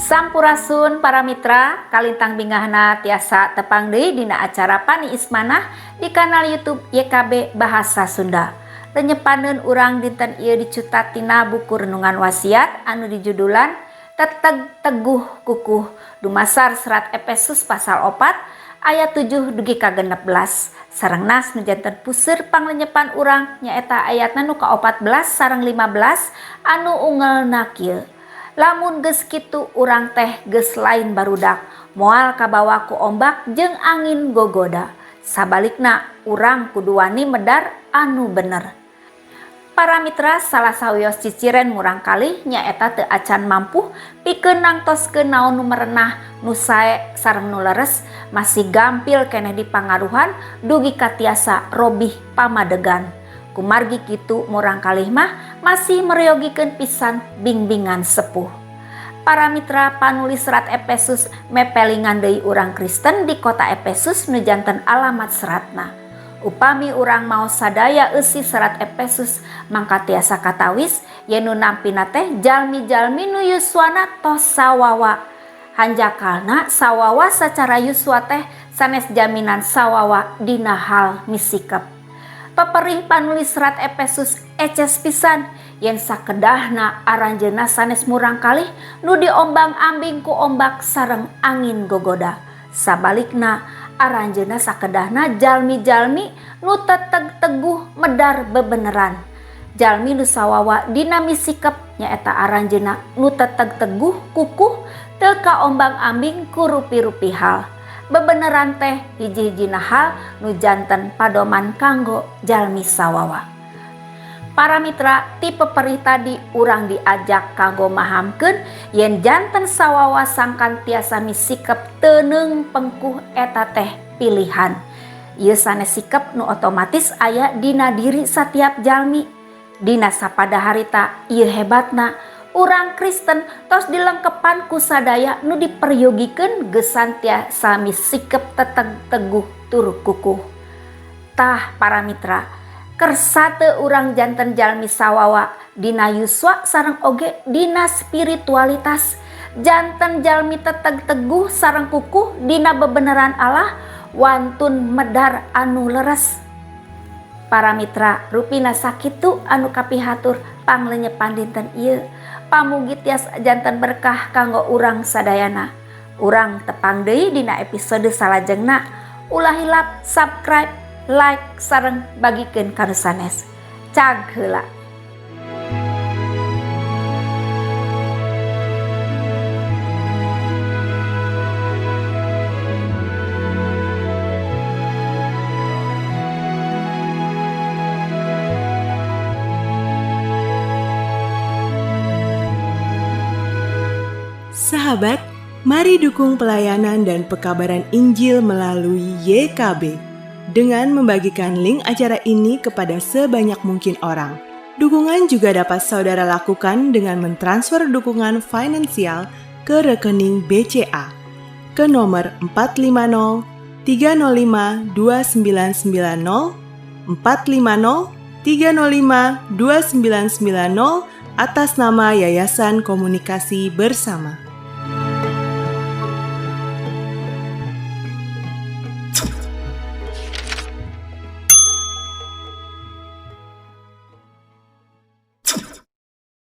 Sampurasun para mitra, kalintang bingahna tiasa tepang deui dina acara Paniis Manah di kanal YouTube YKB Bahasa Sunda. Renyepaneun urang dinten ieu dicutat tina buku Renungan Wasiat anu dijudulan Teteg Teguh Kukuh, dumasar serat Efesus pasal 4 ayat 7 dugi ka 16. Sareng nas nu janten puseur panglenyepan urang nyaeta ayatna nu ka-14 sareng 15 anu ungelna kieu. Lamun geus kitu urang teh geus lain barudak, moal kabawa ku ombak jeung angin gogoda. Sabalikna urang kudu wani medar anu bener. Para mitra, salah sawios ciciren murangkalih nyaeta teu acan mampu pikeun nangtoskeun naon nu merenah, nu sae sareng nu leres, masih gampil keneh dipangaruhan dugi ka tiasa robih pamadegan. Kumargi kitu murangkalih mah masih meryogikeun pisan bimbingan sepuh. Para mitra, panulis serat Efesus mepelingan deui urang Kristen di kota Efesus nu janten alamat seratna. Upami urang maos sadaya eusi serat Efesus, mangka tiasa katawis yen nu nampina teh jalmi-jalmi nu yuswana tos sawawa. Hanjakalna sawawa sacara yuswa teh sanes jaminan sawawa dina hal misikep. Peperih panulis serat Efesus eces pisan yen sakedahna aranjeunna sanes murangkalih nu diombang-ambing ku ombak sareng angin gogoda. Sabalikna aranjeunna sakedahna jalmi-jalmi nu teteg teguh medar bebeneran. Jalmi nu sawawa dina misikep nyaeta aranjeunna nu teteg teguh kukuh teu kaombang-ambing ku rupi-rupi hal. Bebeneran teh hiji-hijina hal nu janten padoman kanggo jalmi sawawa. Para mitra, ti peperih tadi urang diajak kanggo mahamkeun yen janten sawawa sangkan tiasa misikep teu pengkuh eta teh pilihan. Ieu sanes sikep nu otomatis aya dina diri satiap jalmi. Dina sapada harita ieu hebatna urang Kristen tos dilengkepan ku sadaya nu diperyogikeun gesan tiasa misikep teteg teguh tur kukuh. Tah para mitra, kersa teu urang janten jalmi sawawa dina yuswa sareng oge dina spiritualitas, janten jalmi teteg teguh sareng kukuh dina bebeneran Allah wantun medar anu leres. Para mitra, rupina sakitu anu kapihatur panglenyepan dinten ieu. Pamugi tiasa janten berkah kanggo urang sadayana. Urang tepang deui dina episode salajengna. Ulah hilap subscribe, like, sareng bagikeun ka nu sanes. Cag heula. Sahabat, mari dukung pelayanan dan pekabaran Injil melalui YKB dengan membagikan link acara ini kepada sebanyak mungkin orang. Dukungan juga dapat saudara lakukan dengan mentransfer dukungan finansial ke rekening BCA ke nomor 450 305 2990 450 305 2990 atas nama Yayasan Komunikasi Bersama.